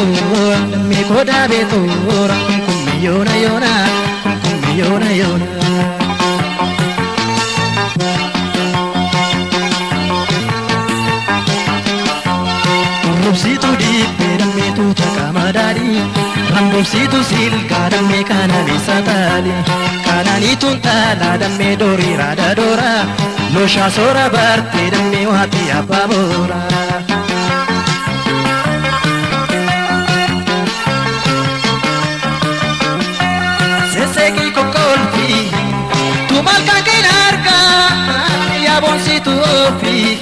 beetu dammee koodaa beetu kumkumme yoona yoona kumkumme yoona yoona. Rubsitu dibbee dammeetu caqama daadhii rambubsitu silgaa dammee kanaan taali kanaaniituun taalaa dammee doorii raada doora looshaa soora bartee dammee waatii abbaa boora. Seeseeqii kokkolfii tumaal kan keenya argaa yaaboonsitu ofii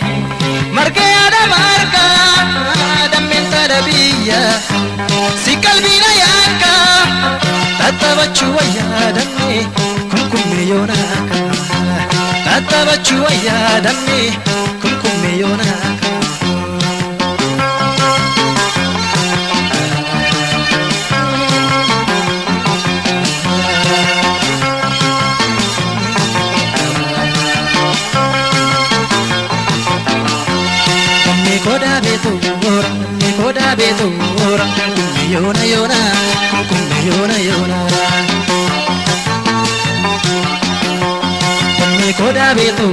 margee yaada margaa. Biyya si qalbiina yaaka tattabachuu wayyaa dammee kumkumme yoona akka tattabachuu wayyaa dammee kumkumme yoona akka. Dammee koodaa beetu dammee koodaa beetu kumkumme yoona yoona kumkumme yoona yoona. Dammee koodaa beetu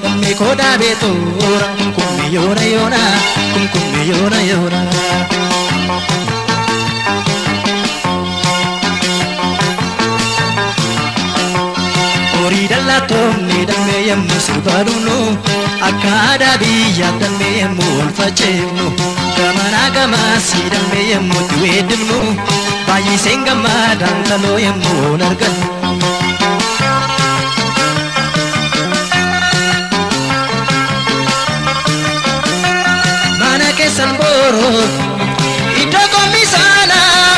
dammee koodaa beetu kumkumme yoona yoona kumkumme yoona yoona. Horii dhalatoomne dammee yemmuu sirbaa dhumnu akka aadaa biyyaa dammee yemmuu ol faceefnu gamanaa gamaasii dammee yemmuu itti weeddifnu baay'iseen gammadaan taloo yemmuu ol argannu. Mana keessan booroo iddoo qommisaanaa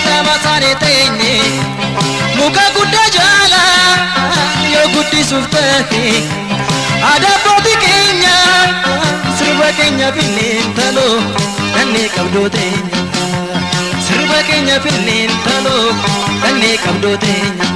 lama isaanii teenye muka guddaa jaalaa yoo guddisuuf ta'e aadaa abbootii keenya sirba keenya finneen taloo dhannee qabdoo teenya sirba keenya finneen taloo dhannee qabdoo teenya.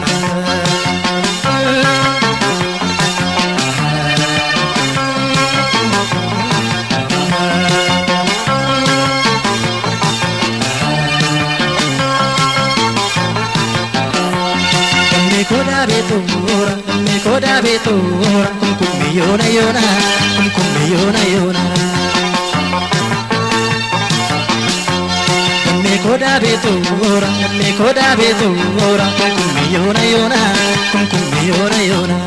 Dammee koodaa beetu dammee koodaa beetu kumkumme yoona yoona kumkumme yoona yoona. Dammee koodaa beetu dammee koodaa beetu kumkumme yoona yoona kumkumme yoona yoona.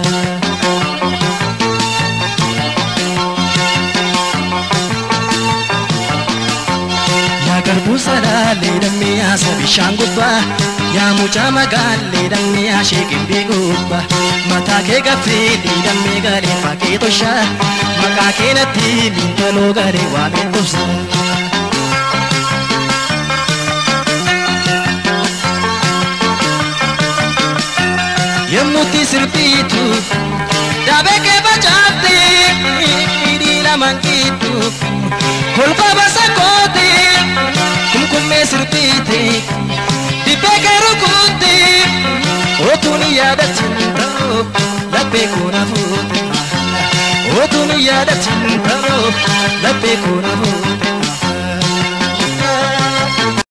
Yaa garbuu salaalee dammee yaasa bishaan gubbaa yaa mucaa magaalee dammee yaashee gimbii gubbaa mataa kee gaffeedhii dammee galee fakkee toshaa maqaa kee natti mintaloo galee waameen tobsa. Yemmuutti sirbiitu daabee kee facaaftee hidhii lamaan qixxu kolfa basa kootee kumkummee sirbiite dibbee kee rukutte otuun yaadatin ta'u laphee koona fuute otuun yaadatin ta'u laphee koona fuute.